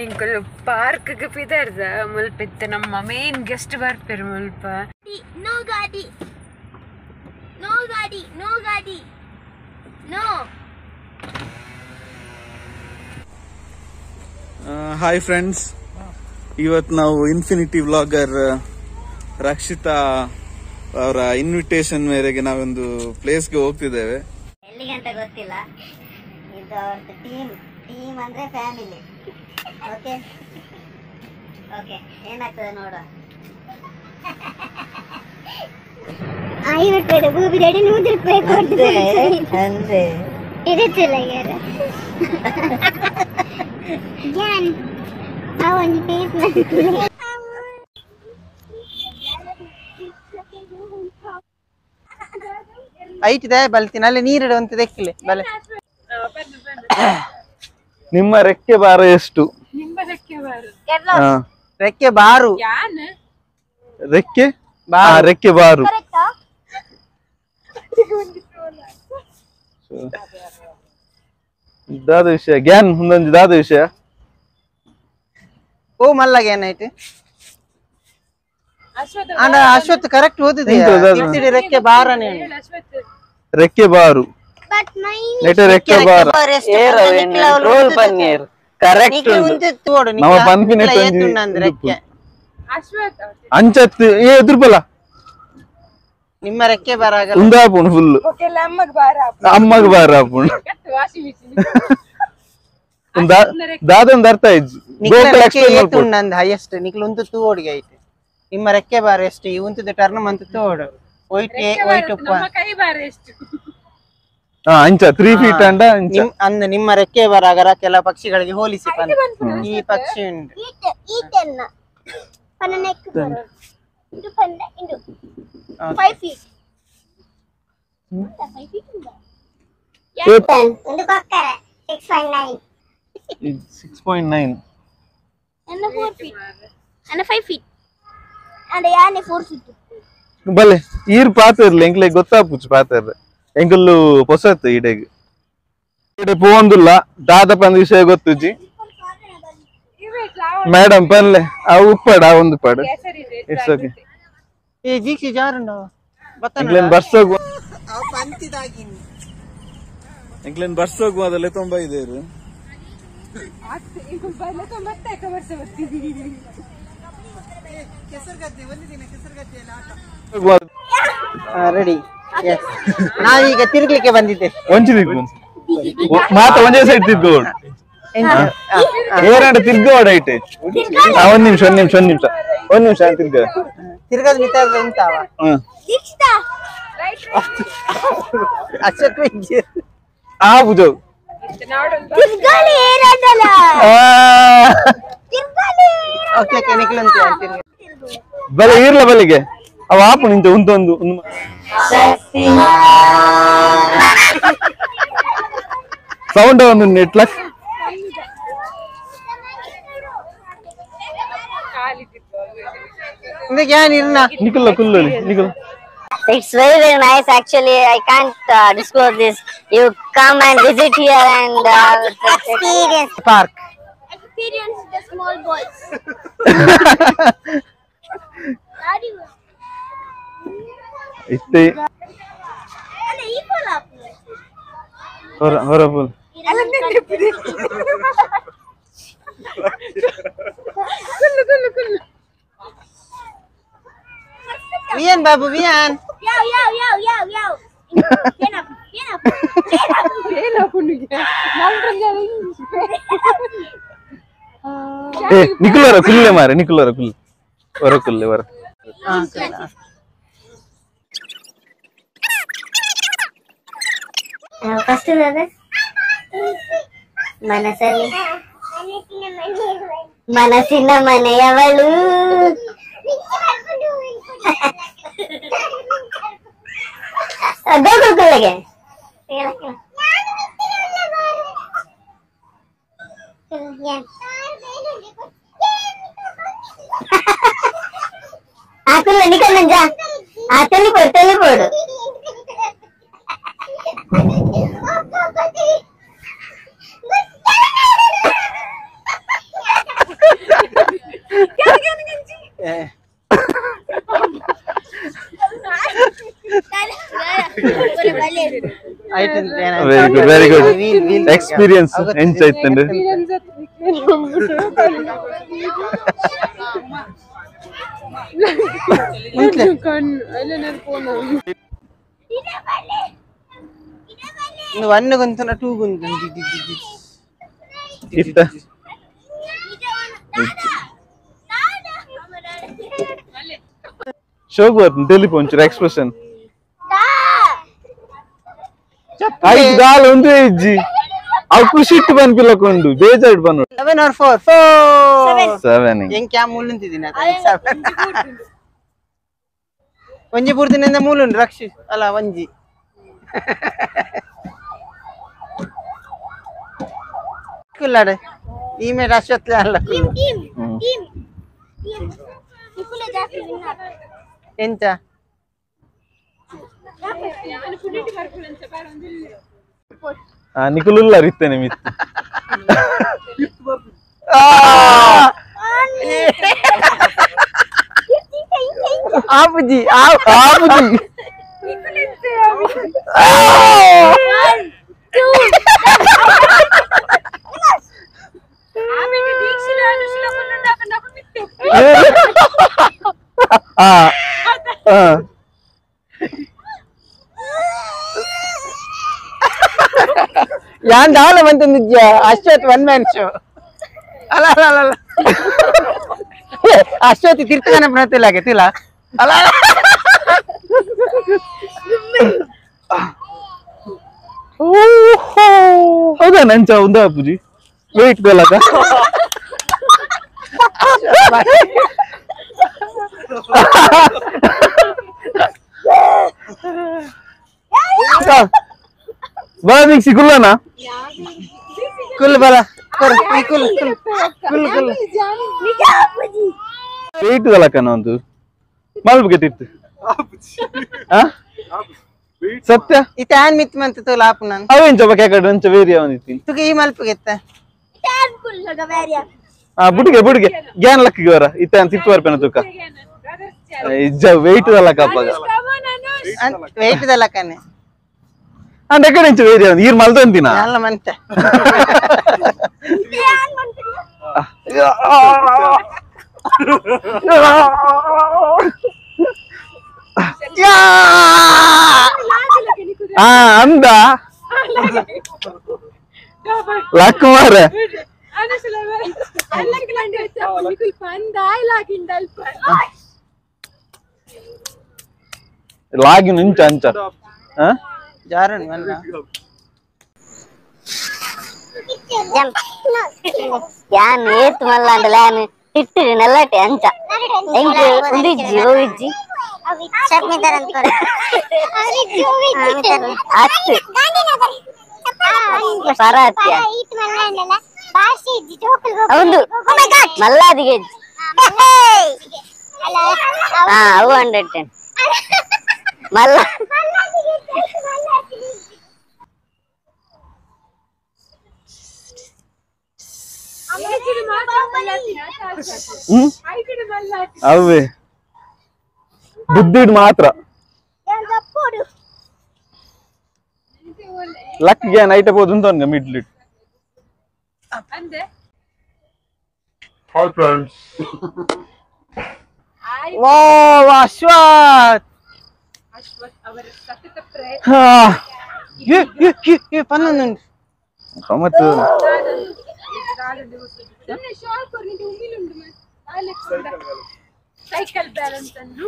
ಇಂಕುಲು park ಗೆ ಪಿದರ್ದ ಮುಲ್ಪಿತ್ತು ನಮ್ಮ main guest ಬರ್ಪೆರು ಮುಲ್ಪ. ನೋ ಗಾಡಿ, ನೋ ಗಾಡಿ, ನೋ ಗಾಡಿ, no. Hi friends, ಇವತ್ತು ನಾವು ಇನ್ಫಿನಿಟಿ ವ್ಲಾಗರ್ ರಕ್ಷಿತಾ ಅವರ ಇನ್ವಿಟೇಷನ್ ಮೇರೆಗೆ ನಾವೊಂದು ಪ್ಲೇಸ್ಗೆ ಹೋಗ್ತಿದ್ದೇವೆ. ಎಲ್ಲಿಗಂತ ಗೊತ್ತಿಲ್ಲ. ಇದು ಅವ್ರದ್ದು ಟೀಮ್, ಟೀಮ್ ಅಂದ್ರೆ family. Okay okay, ಏನಾಗ್ತದೆ ನೋಡುವ. 5 ರೂಪಾಯಿ ಭೂಮಿ ರೆಡಿ 100 ರೂಪಾಯಿ ಕೊಡ್ತಿದ್ದಾರೆ ಇರುತ್ತಿಲ್ಲ. ಯಾನ್ ಆ ಒಂದು ಪೀಸ್ ಐಟಿದೆ ಬಲ್ತಿನ ಅಲ್ಲಿ ನೀರಿಡು ಅಂತ ದೆಕ್ಕಿಲ್ಲ ಬಲೆ. ನಿಮ್ಮ ರೆಕ್ಕೆ ಬಾರ ಎಷ್ಟು? ನಿಮ್ಮ ರೆಕ್ಕೆ ಬಾರು, ರೆಕ್ಕೆ ಬಾರು, ರೆಕ್ಕೆ ರೆಕ್ಕೆ ಬಾರು. ದಾದ ವಿಷಯ ಗ್ಯಾನ್ ಮುಂದೊಂದು ದಾದ ವಿಷಯ. ಓ ಮಲ್ಲ ಗ್ಯಾನ್ ಐಟ್ ಅಂಡ ಅಶ್ವತ್ ಕರೆಕ್ಟ್ ಓದಿದೆ. ರೆಕ್ಕೆ ಬಾರನೆ ರೆಕ್ಕೆ ಬಾರು ರೆಕ್ಕೆ ಬಾರ ರೋಲ್ ಪನ್ನೀರ್ ಕರೆಕ್ಟ್ ನಮ್ಮ ಪನ್ಪಿನ ಅಂಚತ್ ಏ ಎದುರ್ಬಲ ನಿಮ್ಮ ರೆಕ್ಕೆ ಬಾರ ಉಂದಾಪುಣು ಫುಲ್ ಅಮ್ಮಗ್ ಬಾರ ಆಪುಣು ದಾದೊಂದು ಅರ್ಥ ಆಯ್ತು. ಹೈಯೆಸ್ಟ್ ನಿಕ್ಲು ಉಂತು ತೂವೋಡಿಗೆ ಐತೆ. ನಿಮ್ಮ ರೆಕ್ಕೆ ಬಾರ ಎಷ್ಟು? ಈ ಉಂತದ ಟರ್ನ್ ಮಂತು ತೋಡು ವೈಟ್ ವೈಟ್ ಉಪ್ಪ ಅಂಚ 3 ಫೀಟ್ ಅಂಡ ಅಂದ ನಿಮ್ಮ ರೆಕ್ಕೆ ಬಾರಾಗರ ಕೆಲ ಪಕ್ಷಿಗಳಿಗೆ ಹೋಲಿಸಿ ಈ ಪಕ್ಷಿ ಉಂಟು. 6.9 ಬಲೆ ಈರ್ ಪಾತಿರ್ಲಿ ಎಂಕ್ಲೆ ಗೊತ್ತಾಪುಚ್ಚು ಪಾತಿರ್ರೆ ಎಂಕಲ್ಲು ಪೊಸತ್ ಈಡೆಗ್ ಈಡೆ ಪೋಂದುಲ್ಲ ದಾದ ಪಂದ ವಿಷಯ ಗೊತ್ತುಜಿ ಮೇಡಮ್ ಪನ್ಲೆ ಆ ಉಪ್ಪಡ ಆ ಒಂದು ಪಡ it's okay. ಏ ಜೀಕ್ಷಿ ಜಾರುಂಡು ಎಂಕ್ಲೆನ್ ಬರ್ಸೋಗು ಎಂಕ್ಲೆನ್ ಬರ್ಸೋಗು ಅದಲ್ಲೇ ತುಂಬ ಇದೆ. ರೆಡಿ ನಾವೀಗ ತಿರುಗ್ಲಿಕ್ಕೆ ಬಂದಿದ್ದೆ. ಮಾತ ಒಂದೇ ಸೈಡ್ ತಿರ್ಗೋಡು ಏರಂಡ ತಿರ್ಗೋಡ ಐಟೆ. ಒಂದ್ ನಿಮಿಷ ಒಂದ್ ನಿಮಿಷ ಒಂದ್ ನಿಮಿಷ ಒಂದ್ ನಿಮಿಷ ತಿರ್ಗ ತಿರ್ಗದ ಮಿತಾದ ಉಂಟಾವ ಆ ಬುಜೋ ಓಕೆ ಓಕೆ ನಿಕ್ಲಂತ ಬಲೆ ಈರ್ಲ ಬಲಿಗೆ ಅವ ಆಪು ನಿಂತ ಉಂಟೊಂದು ಸೌಂಡ್ ಒಂದು ನೆಟ್ಲಕ್ ನಿಕುಲ್ಲ ಕುಲ್ಲಲಿ ನಿಕುಲ್. It's very very nice actually. I can't disclose this. You come and visit here and experience park. Experience the small boys. ಇತ್ತೆ ಹೊರ ಹೊರ ಫುಲ್ ವಿಯನ್ ಬಾಬು ವಿಯನ್ ಯಾವ್ ಯಾವ್ ಯಾವ್ ಯಾವ್ ಯಾವ್ ಏನಪ್ಪ ಏನಪ್ಪ ಏ ನಿಕುಲರ ಕುಲ್ಲೆ ಮಾರೆ ನಿಕುಲರ ಕುಲ್ಲೆ ಹೊರ ಕುಲ್ಲೆ ಹೊರ. ಫಸ್ಟ್ ಮನಸ್ಸಲ್ಲಿ ಮನಸ್ಸಿನ ಮನೆಯವಳು ಗೋಕುಲಗೆ ಆ ಕುಲ್ಲ ನಿಕಲ್ ಆ ತೆಲಿಪೋಡು ತೆಲಿಪೋಡು. Very good, very good. Experience ಎಂಚ ಇತ್ತಂಡು. One ಗುಂತನ two ಗುಂತ ಇತ್ತ ಶೋಕ್ ಬರ್ತೀನಿ ಟೆಲಿಫೋನ್ ಎಕ್ಸ್ಪ್ರೆಷನ್ ಐದು ಗಾಲ ಒಂದೇ ಇಜ್ಜಿ ಅವು ಖುಷಿ ಇಟ್ಟು ಬಂದ್ಪಿಲ್ಲಕೊಂಡು ಬೇಜಾರು ಬಂದು 7 or 4 4 7 ಎಂಕ್ಯಾ ಮೂಲುಂತಿದಿನ ಒಂಜಿ ಪೂರ್ತಿನಿಂದ ಮೂಲುಂಡು ರಕ್ಷಿ ಅಲ್ಲ ಒಂಜಿ ಕುಲ್ಲಾಡೆ ಈ ಮೇಡ ಅಶ್ವತ್ಲೆ ಅಲ್ಲ ಎಂತ ನಿಕುಲುಲ್ಲ ರಿತ್ತೇನೆ ಮಿತ್ತು ಆಪುಜಿ ಆಪುಜಿ ಯಾನ್ ದಾಲ ಬಂತಂದಿದ್ಯಾ ಅಶ್ವಥ್ one man show ಅಲ್ಲ ಅಲ್ಲ ಅಲ್ಲ ಅಲ್ಲ ಅಶ್ವಥ್ ತಿರ್ತಗಾನ ಪ್ರಣತಿಲ್ಲ ಆಗತ್ತಿಲ್ಲ ಅಲ್ಲ ಹೌದಾ ನಂಚ ಒಂದಾ ಪೂಜಿ ವೇಟ್ ಬೇಲಕ ಬಾ ಮಿಕ್ಸಿ ಕುಲ್ಲನಾ ಕುಲ್ ಬಲ ಕುಲ್ ಕುಲ್ ಕುಲ್ ಕುಲ್ ವೇಟ್ ದಲಕನ ಒಂದು ಮಲ್ಬಗೆ ತಿತ್ತು ಸತ್ಯ ಇತ್ತ ಆನ್ ಮಿತ್ ಮಂತ ತೋಲ ಆಪು ನಾನು ಅವೇನ್ ಜಬ ಕೆಕಡೆ ಒಂಚ ವೇರಿಯ ಒಂದಿತ್ತಿ ತುಗೆ ಈ ಮಲ್ಪಗೆತ್ತ ಆ ಬುಡಿಗೆ ಬುಡಿಗೆ ಗ್ಯಾನ್ ಲಕ್ಕಿಗೆ ವರ ಇತ್ತ ಅನ್ ತಿತ್ತು ವರ್ಪೆನ ತುಕ ಇಜ್ಜ ವೇಟ್ ದಲಕ ಅಪ್ಪಗ ವೇಟ್ ದಲಕನೆ ಅಂಡ್ ಎಕಡೆ ಇಂಚ ವೇರಿಯ ಒಂದು ಈರ್ ಮಲ್ತೊಂದಿನ ಅಲ್ಲ ಮಂತೆ ಆ ಅಂದ ಲಕ್ ಮಾರೆ ಲಾಗಿನ್ ಇಂಚ ಅಂಚ ಜಾರನ್ ಮಲ್ಲ ಯಾನ್ ಏತ್ ಮಲ್ಲಾಂಡಲ ಯಾನ್ ತಿಟ್ಟಿರಿ ನೆಲ್ಲಟೆ ಅಂಚ ಎಂಕ್ ಉಂದಿಜ್ಜಿ ಓವಿಜ್ಜಿ ಅತ್ತು ಪರಾತ್ಯ ಹೌದು ಮಲ್ಲಾದಿಗೆ ಹಾ ಅವು 110 ಮಲ್ಲ ಅವೇ ಬುದ್ಧಿಡ್ ಮಾತ್ರ ಲಕ್ ಗ್ಯಾನ್ ಐಟ ಬೋದು ಅಂತ middle hi friends. Wow Ashwath Ashwath ಅವರ ಸತತ ಪ್ರಯತ್ನ ಏ ಏ ಏ ಪನ್ನೊಂದು ಮತ್ತು ಸೈಕಲ್ ಬ್ಯಾಲೆನ್ಸ್ ಅನ್ನು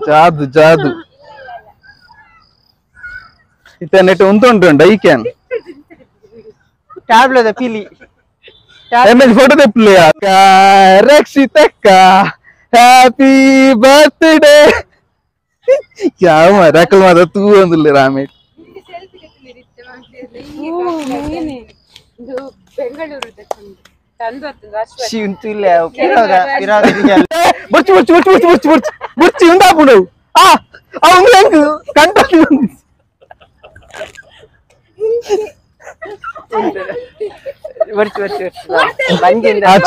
ಜಾದು ಜಾದು ಇತ್ತ ನೆಟ್ ಉಂಟು I can ಟ್ಯಾಬ್ಲೆದ ಪಿಲಿ ಎಮ್ಮೆಲ್ ಫೋಟೋ ತೆಪ್ಪಲಿ ರಕ್ಷಿತಕ್ಕ ಹ್ಯಾಪಿ ಬರ್ತ್ಡೇ ಯಾವ ರಕಲ್ ಮಾತ್ರ ತೂ ಅಂದಿಲ್ಲ ರಾಮೇ ಬೊಚ್ಚು ಬೊಚ್ಚು ಬೊಚ್ಚು ಬೊಚ್ಚು ಬೊಚ್ಚು ಬೊಚ್ಚು ಬೊಚ್ಚು ಉಂಡಾಪುಂಡು ಆ ಅವ್ನು ಕಂಟ್ರೋಲ್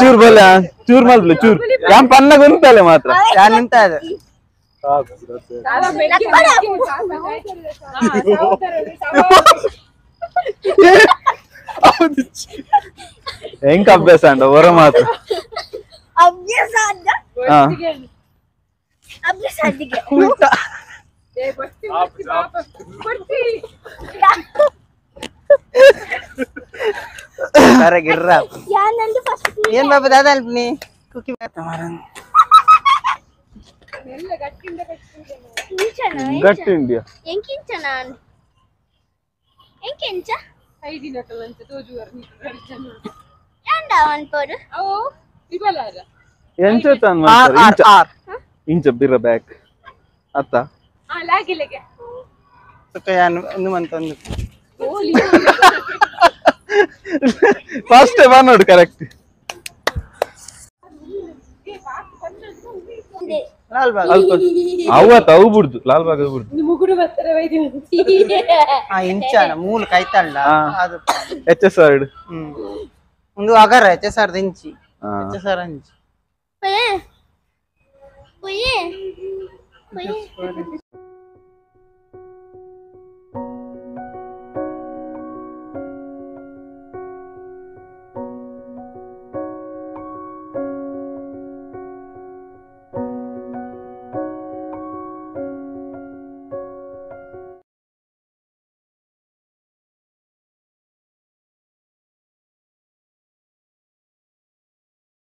ಚೂರ್ ಬಲ್ಲ ಚೂರ್ ಮಲ್ಪಲೆ ಚೂರ್ ಯಾನ್ ಪನ್ನ ಗೊಂತಾಲೆ ಮಾತ್ರ ಯಾನ್ ಉಂಟ ಅದು ಎಂಕ ಅಭ್ಯಾಸ ಅಂಡ ಹೊರ ಮಾತ್ರ. ಅಭ್ಯಾಸ ಅಂದ. ಹಾ. ಅಭ್ಯಾಸ ಅದಿಗೆ. ಸರ ಗಿರ್ರ. ಯಾನಂದು ಫಸ್ಟ್. ಏನ್ ಬಾಬಾ ದಾದಾ ಅಲ್ಪನಿ ಕುಕ್ಕಿ ಮಾರನ್. ಇಂಚನ? ಗಟ್ಟಿ ಇಂಡಿಯಾ. ಎಂಕಿಂಚನ? ಎಂಕೆಂಚ ಯಾಂಡ ಅನ್ಪೋಡು. ಎಂಚ ತಾನ್? ಆರ್ ಆರ್ ಇಂಚ ಆರ್. ಇಂಚ ಬಿರ ಬ್ಯಾಕ್ ಅತ್ತ. ಸುಕ್ಕ ಯಾನ್ ಒಂದು ಮಂತ್ ಒಂದು. ಫಸ್ಟ್ ನೋಡು ಕರೆಕ್ಟ್. ಲಾಲ್ ಬಾಗ್. ಅಲ್ಪ ಅವತ್ತು ಅವು ಬಿಡ್ದು ಲಾಲ್ ಬಾಗ್ ಬಿಡ್ದು. ಆ ಇಂಚನ ಮೂಲ ಕೈತಳ್ಳ. ಹಾ. ಅದು. ಎಚ್ ಎಸ್ ಆರ್. ಒಂದು ಅಗರ ಎಚ್ ಎಸ್ ಆರ್ ಇಂಚಿ, ಎಚ್ ಎಸ್ ಆರ್ ಅಂಚಿ. ಪೊಯೆ ಪೊಯೆ ಪೊಯೆ.